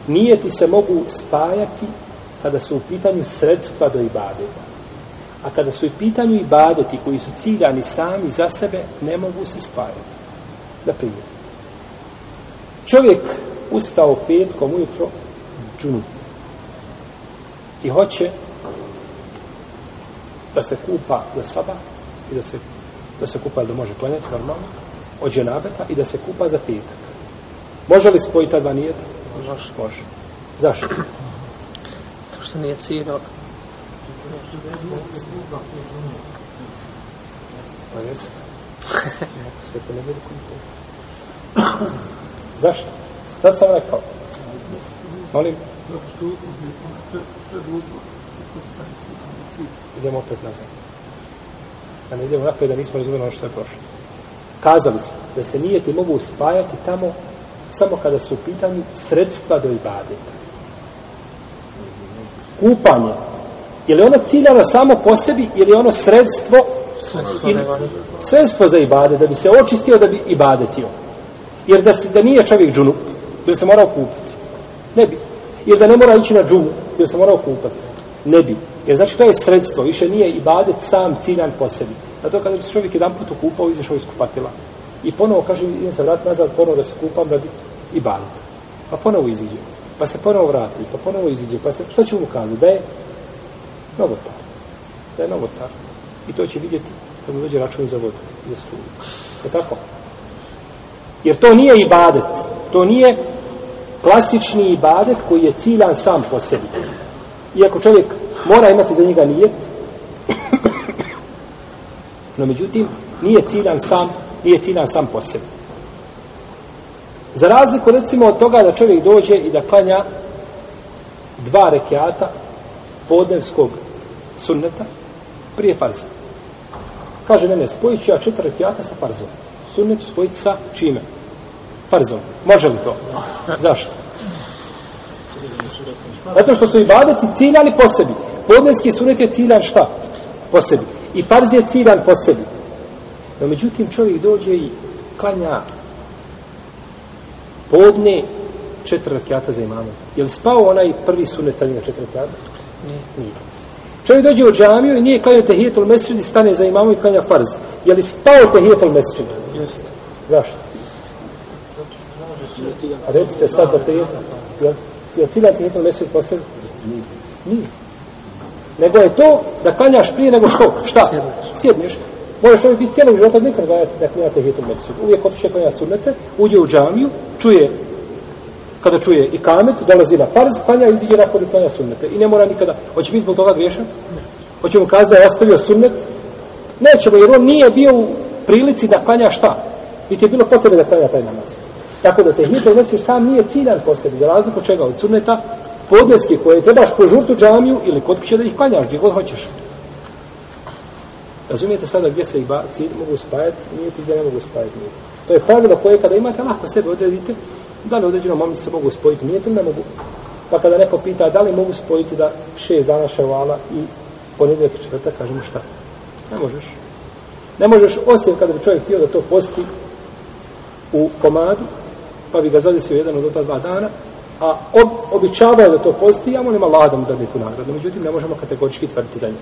Nijeti se mogu spajati kada su u pitanju sredstva do ibadeta. A kada su u pitanju ibadeti koji su ciljani sami za sebe, ne mogu se spajati. Na primjer, čovjek ustao petkom ujutro džunup i hoće da se kupa za sabah i da se kupa da može klanjati normalno od dženabeta i da se kupa za petak. Može li spojiti ta dva nijeta? Može. Zašto? To što nije ciljao. Pa jeste. Sve to ne bude koliko. Zašto? Sad sam rekao. Molim? Idemo opet nazad. Da ne idemo naprijed da nismo razumeli ono što je prošlo. Kazali smo da se nijeti mogu spajati tamo samo kada su u pitanju sredstva do ibadeta. Kupanje. Je li ono ciljano samo po sebi ili je ono sredstvo za ibadet, da bi se očistio, da bi ibadetio? Jer da nije čovjek džunup, bi se morao kupati? Ne bi. Jer da ne mora ići na džumu, bi se morao kupati? Ne bi. Jer znači to je sredstvo, više nije ibadet sam ciljan po sebi. Zato kada bi se čovjek jedan put okupao, izašao iz kupatila. I ponovo kaže, idem se vratiti nazad, ponovo da se kupam radi ibadeta. Pa ponovo iziđe. Pa se ponovo vrati, pa ponovo iziđe. Pa se, što će mu kazati? Da je novotar. Da je novotar. I to će vidjeti kad mu dođe račun za vodu. Za struju. Je tako? Jer to nije ibadet. To nije klasični ibadet koji je ciljan sam po sebi. Iako čovjek mora imati za njega nijet, no međutim nije ciljan sam po sebi. Za razliku recimo od toga da čovjek dođe i da klanja 2 rekiata podnevskog sunneta prije farza. Kaže, ne, spojit ću ja 4 rekiata sa farzom. Sunnetu spojiti sa čime? Farzom. Može li to? Zašto? Zato što su ibadeti ciljani po sebi. Podnevski sunnet je ciljan šta? Po sebi. I farz je ciljan po sebi. No međutim čovjek dođe i klanja podne 4 rekiata za imamom. Je li spao onaj prvi sunnet sa njega 4 rekiata? Nije. Čovjek dođe u džamiju i nije klanjao tehijetul mesdžid i stane za imamom i klanja farz. Je li spao tehijetul mesdžid? Jeste. Zašto? A recite sad da je ciljan tehijetul mesdžid po sebi? Nije. Nego je to da klanjaš prije nego što? Šta? Sjedneš. Možeš čovjek biti cijelog života nikad da klanja tehijetul mesdžid. Uvijek otiče klanja sunnete, uđe u džamiju, kada čuje i kamet, dolazi na farz, klanja i iziđe nakon i klanja sunnete. I ne mora nikada. Hoće biti zbog toga griješan? Hoće mu kazati da je ostavio sunnet? Nećemo, jer on nije bio u prilici da klanja šta? Niti je bilo potrebe da klanja taj namaz. Tako da tehijetul mesdžid sam nije ciljan po sebi, za razliku čega od sunneta podneski koje trebaš požurti u džamiju ili kod kuće da ih klanjaš gdje god hoćeš. Razumijete sada gdje se cilj mogu spajati, nije ti gdje ne mogu spajati. Nije. To je pravilo koje kada imate, lako sebe odredite, da li određeno momci se mogu spojiti, nije to ne mogu. Pa kada neko pita da li mogu spojiti da 6 dana ševala i ponedjeljak i četvrtak, kažemo šta? Ne možeš. Ne možeš, osim kada bi čovjek htio da to posti u komadu, pa bi ga zadesio jedan od ta 2 dana, a običavaju da to posti, ja molim Allah da mu dadne tu nagradu. Međutim, ne možemo kategorički tvrditi za nje.